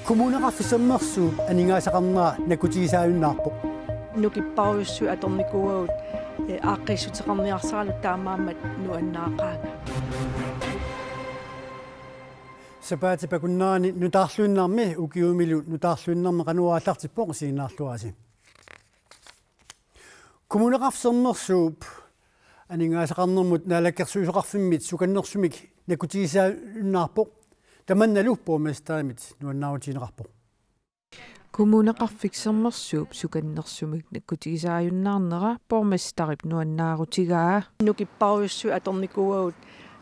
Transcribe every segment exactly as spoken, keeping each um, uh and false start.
Kommuneqarfik Sermersuup aningaasaqarnera nakkutigisaajunnaarpoq. Nukipparujussuit atornikuuagut, eh, aaqqiissuteqarniarsaralu taamaammat nuannaaqaanga. Sapaatip akunnerani nutaarluinnarmi ukiumilu nutaarluinnarmi qanoq aallartippoq isiginnaarluarisi. Kommuneqarfik Sermersuup aningaasaqarnermut naalakkersuisoqarfimmit sukannersumik nakkutigisaajunnaarpoq. Tamannalu borgmesterimit nuannaarutigineqarpoq. Kommuneqarfik Sermersuup sukannersumik nakkutigisaajunnaarnera borgmesterip nuannaarutigaa. Nukipparujussuit atornikuuagut,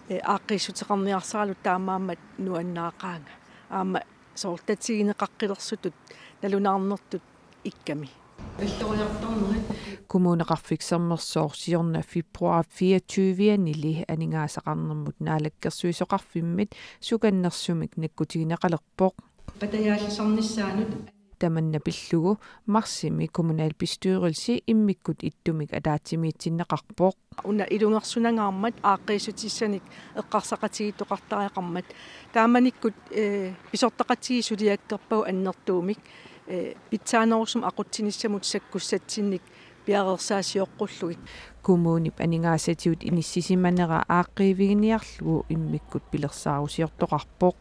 eh, aaqqiissuteqarniarsaralu taamaammat nuannaaqaanga. Aamma soorlu tatigineqaqqilersutut nalunaarnertut ikkami. Alloriartornerit. Kommuneqarfik Sermersooq siorna februar fireogtyve-anili aningaasaqarnermut naalakkersuisoqarfimmit sukannersumik nakkutigineqalerpoq. Patajaallisarnissaanut. Tamanna pillugu marsimi kommunalbestyrelsi immikkut ittumik ataatsimiitsinneqarpoq. Una ilungersunangaarmat aaqqiissutissanik eqqarsaqatigiittoqartariaqarmat. Taamanikkut, eh, pisortaqatigiit suliakkerpagut annertuumik, eh, pitsaanerusumik aqutsinissamut sakkussatsinnik piareersaasioqqullugit. Kommunip aningaasatigut inissisimanera aaqqiiviginiarlugu immikkut pilersaarusiortoqarpoq.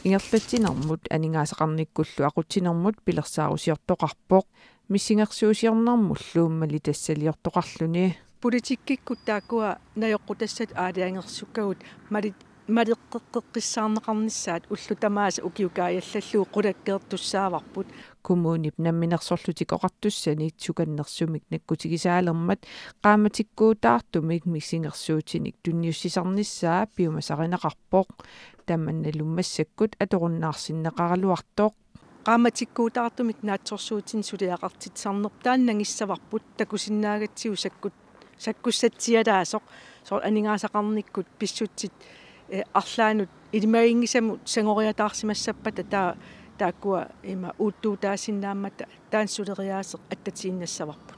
Ingerlatsinermut aningaasaqarnikkullu aqutsinermut pilersaarusiortoqarpoq. Missingersuusiornermullu malitassaliortoqarluni. Politikkikkut taakkua najoqqutassat aalajangersukkagut mali-, maleqqeqqissaarneqarnissaat ullut tamaasa ukiukaajallallugu qulakkeertussaavarput. Kommunip Namminersorlutik Oqartussanit sukannersumik nakkutigisaalermat qaammatikkuutaartumik missingersuutinik tunniussisarnissaa piumasarineqarpoq. Tamannalu massakkut atorunnaarsinneqaraluartoq. Qaammatikkuutaartumik naatsorsuutinik suliaqartitsisarneq taanna nangissavarput takusinnaagatsigu sakkut-, sakkussatsialaasoq soorlu aningaasaqarnikkut pissutsit, eh, arlaannut ilimaginngisamut sangoriataarsimassappata taa-, taakkua ima uuttuutaasinnaammata taanna suleriaaseq attatiinnassavarput.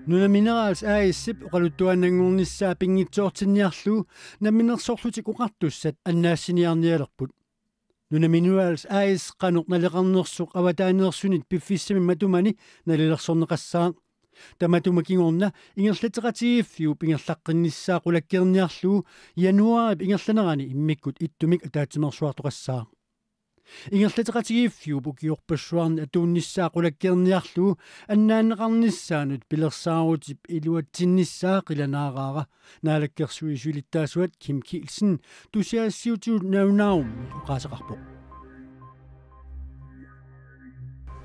Nunaminerals A/S-ip oqaluttuaannanngornissaa pinngitsoortinniarlugu Namminersorlutik Oqartussat annaassiniarnialerput. Nunaminerals A/S qanoq naleqarnersoq avataaneersunit piffissami matumani nalilersorneqassaaq. Tamatuma kingorna ingerlatseqatigiiffiup ingerlaqqinnissaa qulakkeerniarlugu januaarip ingerlanerani immikkut ittumik ataatsimeersuartoqassaaq. Ingerlatseqatigiiffiup ukiorpassuarni atuunnissaa qulakkeerniarlugu annaanneqarnissaanut pilersaarutip iluatsinnissaa qilanaaraara Naalakkersuisut siulittaasuat Kim Kielsen tusagassiuutitigut nalunaarummi oqaaseqarpoq.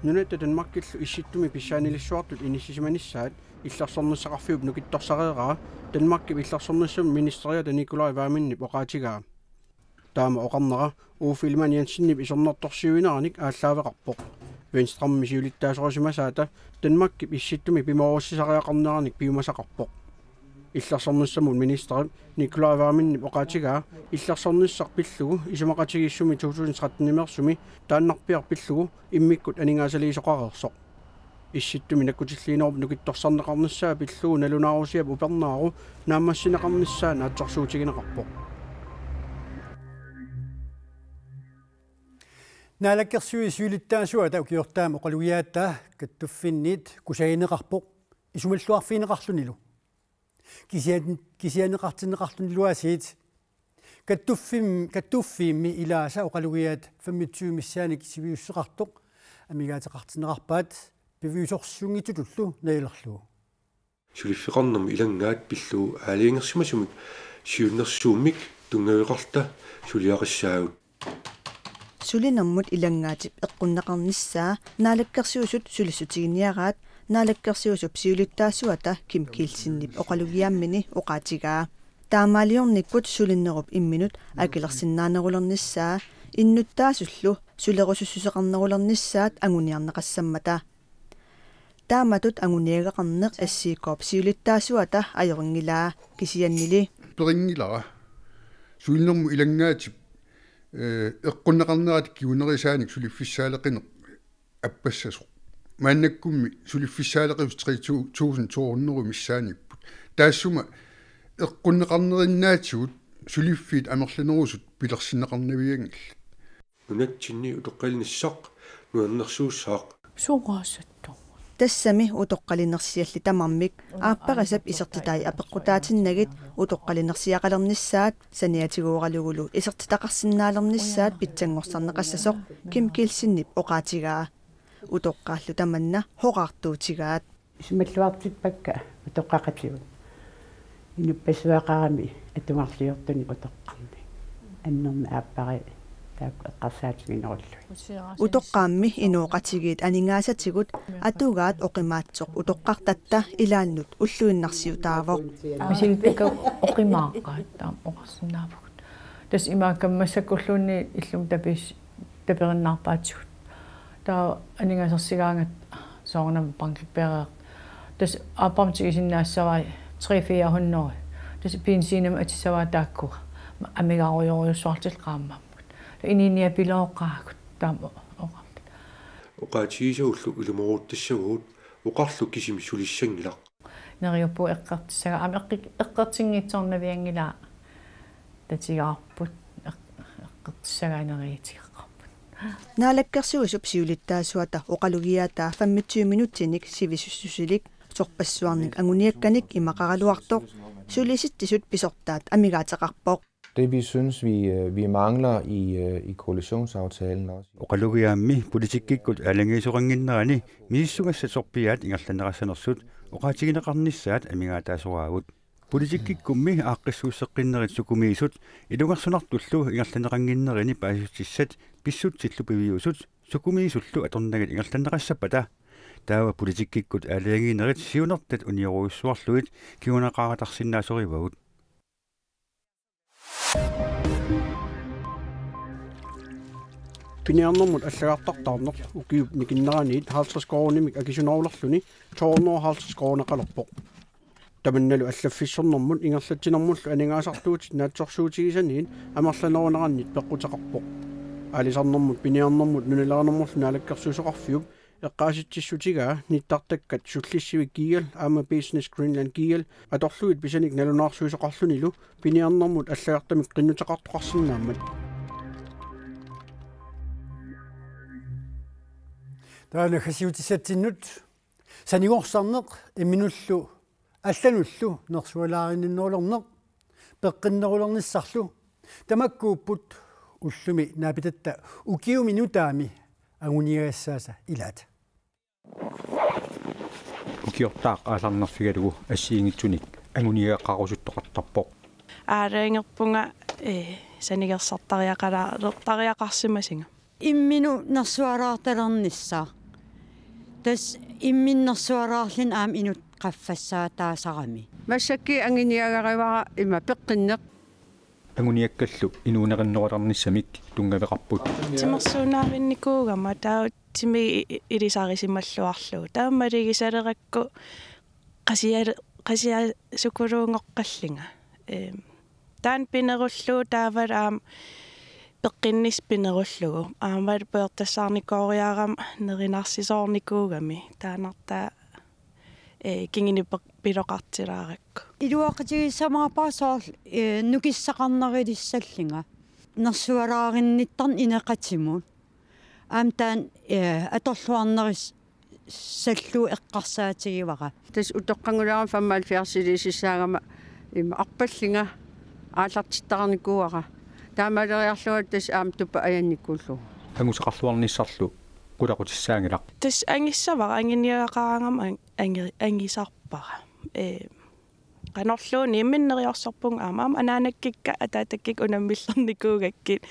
Nunatta Danmarkillu Issittumi pissaanilissuartut inissisimanissaat illersornissaqarfiup nukittorsareeraa Danmarkip illersornissamut ministeriata Nicolai Wammenip oqaatigaa. Taama oqarnera Uffe Ellemann-Jensenip isornartorsiuineranik aallaaveqarpoq. Venstremi siulittaasorisimasaata Danmarkip Issittumi pimoorussisariaqarneranik piumasaqarpoq. Illersornissamut ministerip Nicolai Wammenip oqaatigaa illersornissaq pillugu isumaqatigiissumi to tusind tretten-imeersumi taannarpiaq pillugu immikkut aningaasaliisoqareersoq. Issittumi nakkutilliinerup nukittorsarneqarnissaa pillugu nalunaarusiap upernaaru naammassineqarnissaa naatsorsuutigineqarpoq. Naalakkersuisut siulittaasuata ukiortaami oqalugiaata kattuffinnit kusagineqarpoq isumalluarfigineqarlunilu. Kisian-, kisianneqartinneqarlunilu aasiit. Kattuffim-, kattuffiimmi ilaasa oqalugiaat femogtyve missaannik sivisussuseqartoq amigaateqartinneqarpaat piviusorsuunngitsutullu nalilerlugu. Suliffeqarnermut ilanngaat pillugu aalajangersimasumik siunnersuummik tunngaveqarluta suliaqassaagut. Sulinermut ilanngaatip eqqunneqarnissaa Naalakkersuisut sulissutiginiaraat Naalakkersuisup siulittaasuata Kim Kielsenip oqalugiaammini oqaatigaa. Taamaaliornikkut sulinerup imminut akilersinnaanerulernissaa innuttaasullu sulerusussuseqarnerulernissaat anguniarneqassammata. Taamatut anguniagaqarneq S I K-p siulittaasuata ajorunngilaa kisiannili. Perinngilara. Sulinermut ilanngaatip, eh, eqqunneqarnerata kingunerisaanik suliffissaaleqineq appassasoq. Maannakkummi suliffissaaleqisoq tre tusind to hundrede missaaniipput. Taassuma eqqunneqarnerinnaatigut suliffiit amerlanerusut pilersinneqarnavianngillat. Nunatsinni utoqqalinersiaq nuannersuussaaq. Suugaasattu. Tassami utoqqalinersiallit tamarmik aapparisap isertitai apeqqutaatinnagit utoqqalinersiaqalernissaat saniatigooralugu isertitaqarsinnaalernissaat pitsanngorsarneqassasoq Kim Kielsenip oqaatigaa. Utoqqaallu tamanna horaartuutigaat. Isumalluartippakka utoqqaqatigut. Inuppassuaqarami atugarliortunik utoqqarnik. Annermik aappariit taakku eqqarsaatiginerullugit. Utoqqaammi inooqatigiit aningaasatigut atugaat oqimaatsoq utoqqartatta ilaannut ulluinnarsiutaavoq. Misilittakka oqimaaqaat taama oqarsinnaavagut. Tassa imaakkami massakkulluunniit illumi tapiis- taperinnaarpaatigut. Taava aningaasarsigaangat soorunami bankippeereerpoq. Tassa aappama tigisinnaassavai tre fire hundrede. Tassa benzinimik atissavai taakkua. Amigaarujorujussuartillu qaammammut. Inuuniapilooqaagut taama oqarluni. Oqaatigisagullu ilumoorutissavagut oqarlu kisimi sulissanngilaq. Neriuppunga eqqortissagaa, aamma eqqi-, eqqortinngitsoornavianngilaa tatigaarput, eq-, eqqortissagaa neriuutigeqaarput. Naalakkersuisup siulittaasuata oqalugiaataa femogtyve minutsinik sivisussusilik sorpassuarnik anguniakkanik imaqaraluartoq sulisitsisut pisortaat amigaateqarpoq. Det, vi synes, vi, øh, vi mangler i, øh, i koalitionsaftalen også. Oqalugiaammi politikkikkut aalajangiisoqannginnerani misissugassat sorpiaat ingerlanneqassanersut oqaatigineqarnissaat amigaataasoraagut. Politikkikkummi aaqqissuusseqqinnerit sukumiisut ilungersunartullu ingerlanneqannginnerini paasissutissat pissutsillu piviusut sukumiisullu atornagit ingerlanneqassappata. Taava politikkikkut aalajangiinerit siunertat uniorujussuarlugit kinguneqaratarsinnaasorivagut. Piniarnermut allagartartaarneq ukiup nikinneraniit halvtreds koruunimik akisunerulerluni to hundrede og halvtreds koruuneqalerpoq. Tamannalu allaffissornermut ingerlatsinermullu aningaasartuutit naatsorsuutigisaniit amerlanerunerannit peqquteqarpoq. Aalisarnermut piniarnermut nunalerinermullu naalakkersuisoqarfiup eqqaasitsissutigaa nittartakkat Sullissivik G L aamma Business Greenland G L atorlugit pisanik nalunaarsuisoqarlunilu piniarnermut allagartamik qinnuteqartoqarsinnaammat. Taanna naggasiutissatsinnut sanigorsarneq imminullu allanullu nersualaarinninnerulerneq peqqinnerulernissarlu tamakkuupput ullumi naapitatta ukiumi nutaami anguniagassaasa ilaat. Ukiortaaq aallarnerfigalugu assigiinngitsunik anguniagaqarusuttoqartarpoq. Aalajangerpunga, eh, sanigersartariaqala-, -rtariaqarsimasunga. Imminut nersualaartalernissaq. Tassa imminut nersualaarluni aamma inuk qaffassaataasarami. Massakkut anguniagarivara ima peqqinneq. Anguniakkallu inuunerinnerulernissamik tunngaveqarput. Timersuunnaavinnikuugama taava timi i-, ilisarisimalluarlugu. Taava malugisalerakku qasia-, qasiasukuluunngoqqallunga. Ehm, taanna pinerullugu taavalu aamma peqqinnissaq pinerullugu. Aammalu pujortassaarnikooriarama nerinarsisoornikuugami. Taannartaa, eh, kinguneq pe-, piloqartilaarakku. Iluaqutigisamaarpara soorlu, eh, nukissaqarnerulissallunga. Nersualaarinnittarneq ineqatimut. Aamma taanna, eh, atorluarneris-, -sallugu eqqarsaatigivara. Tassa utoqqanngulaarama femoghalvfjerdsiliisissaagama ima arpallunga aallartittarnikuuara. Taamaaleriarlunga tassa aamma tuppa ajannikuullugu. Angusaqarluarnissarlu qulaqutissaanngilaq. Tassa angissavara anguniagaqaraangama ang-, angi-, angisarpara. Ee, qanorluunniit imminut neriorsorpunga aamma, aamma anaanakkikka ataatakkikka unammillernikuugakkit,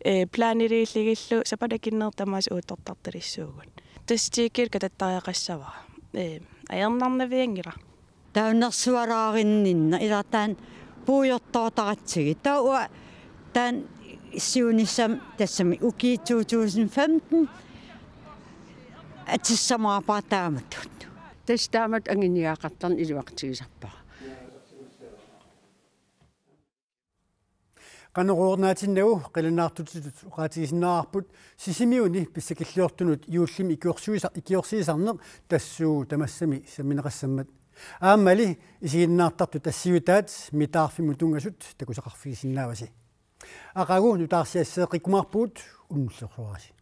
eh, planiliillugillu sapaatit akunnerit tamaasa uuttortartalissuugut. Tassa ti G-lu katattariaqassavara. Eh, ajornarnavianngilaq. Taava nersualaarinninneq ilaa taanna puigortoortaratsigit. Taava uanga taanna siunissami tassami ukiut to tusind femten atissamaarpara taamatut. Tassa taamatut anguniagaqartarneq iluaqutigisarpara. Qanoq oqarnaatinnagu qilanaartutitut oqaatigisinnaavarput Sisimiuni pissakilliortunut juullimi ikiorsuisa-, ikiorsiisarneq tassuuna tamassami sammineqassammat. Aammali isiginnaartartut tassivitaat mitaarfimmut tunngasut takusaqarfigisinnaavasi. Aqagu nutaarsiasseeqqikkumaarpugut, unnussiorsuarisi.